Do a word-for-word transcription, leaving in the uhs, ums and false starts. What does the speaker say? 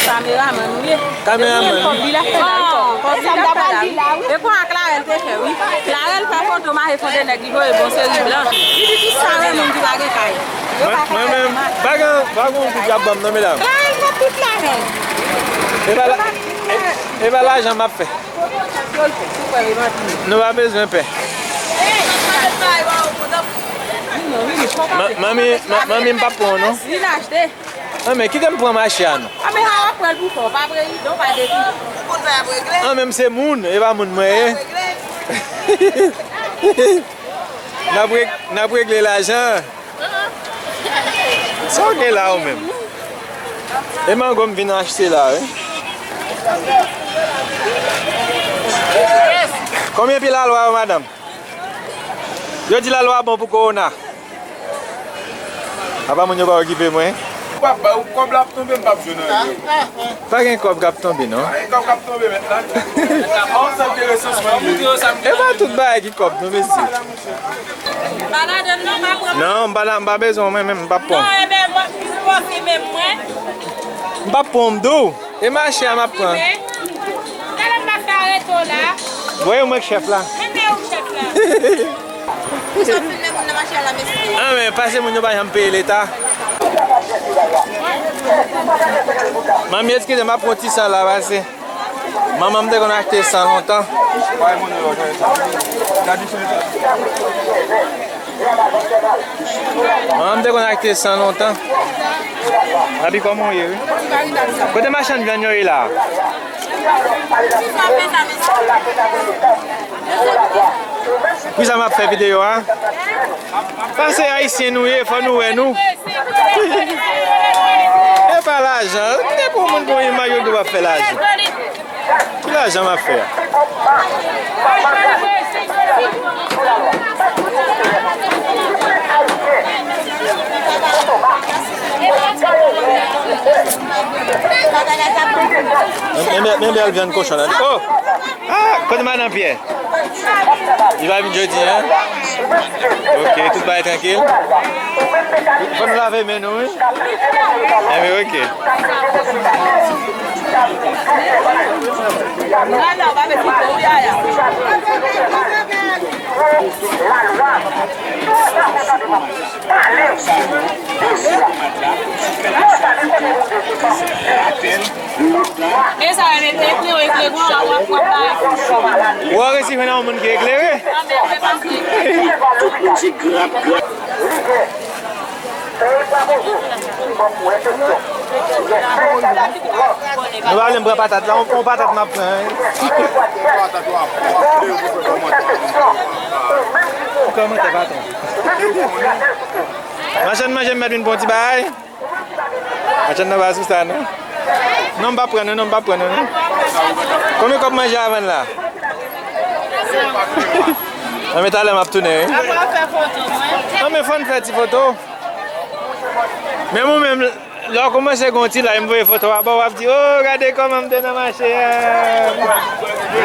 Kameramann ou ye. Kameramann. Kòb li la fè la, kòb li la fè la, wi. E kon a Klarèl te fè, wi. Klarèl fè foto mache fon de nèg, li voye bon seri blan. Li di tout sa, men moun ki pa gen kay. Mwen, mwen menm, pa gen, pa gen yon kou k ap ban m non, medam. Klarèl fè tout lajan. E pa la, e, e pa lajan m ap fè. Nou pa bezwen pè. Ma-, manmi, ma-, manmi, m p ap pran w non. Vin achte. An, men kite m pran mache a non. A, men sa w ap pran l pou fè w pa vre, non, pa depi. Ou konn sa y ap regle? An, men m se moun, e pa moun mwen ye. N ap reg-, n ap regle lajan. Sa w gen la ou menm? E mango m vin achte la, wi. Konbyen pye lalwa yo, madanm? Yo di lalwa bon pou kowona. Apa moun yo pa okipe mwen? Ou pa bay ou kòb la ap tonbe, m p ap jwenn anyen. Pa gen kòb k ap tonbe, non. Pa gen kòb k ap tonbe, mèt la. An, sa te resansman li. E pa tout bagay ki kòb, non, mesye. Non, m pa la, m pa bezwen mwen menm, m p ap pran. Non, e ben, mwen, m p ap pran, m di w. E mache a m ap pran. Talè m pa fè areto la. Voye mwen k chèf la. Men men ou chèf la. Ou sa filme moun nan mache a la, mesye. An, men pase moun yo pa janm peye leta. Manmi, eskize m, m ap pran ti san la, pase. Manman m te konn achte san lontan. Manman m te konn achte san lontan. Abi, kòman w ye, wi? Kote machann vyann yo ye la? Poukisa m ap fè videyo a? Pase ayisyen nou ye, fò nou wè nou. E pa lajan. Depi yon moun gen yon imaj, yo di w ap fè lajan. Ki lajan m ap fè a? Men, men, men bèl vyann kochon la. Oh! Ah, kote madan Pyè? Li va vin jodi, en? Ok, tout bagay trankil. Fò nou lave men nou, wi. Enben, ok. E sa, e mete ekle, ekle, gwo, w ap, w ap, w ap. Ou resi jwenn yon moun ki eklere? Nou pa vle m pran patat la, on, on patat m ap pran, wi. Ou kòmante, patwon. Machann manje m mèt vin pran yon ti bagay. Machann nan pa sou sa, non. Non, m p ap pran, non, non, m p ap pran, non, non. Konbyen kòb manje a vann la? Nan men talè m ap tounen, wi. Apre w fè foto, mwen. Nan men fò n fè ti foto. Men ou menm, lè w kòmanse gen yon ti lay, m voye foto a ba w, w ap di, "Oh, gade kòman m te nan mache a."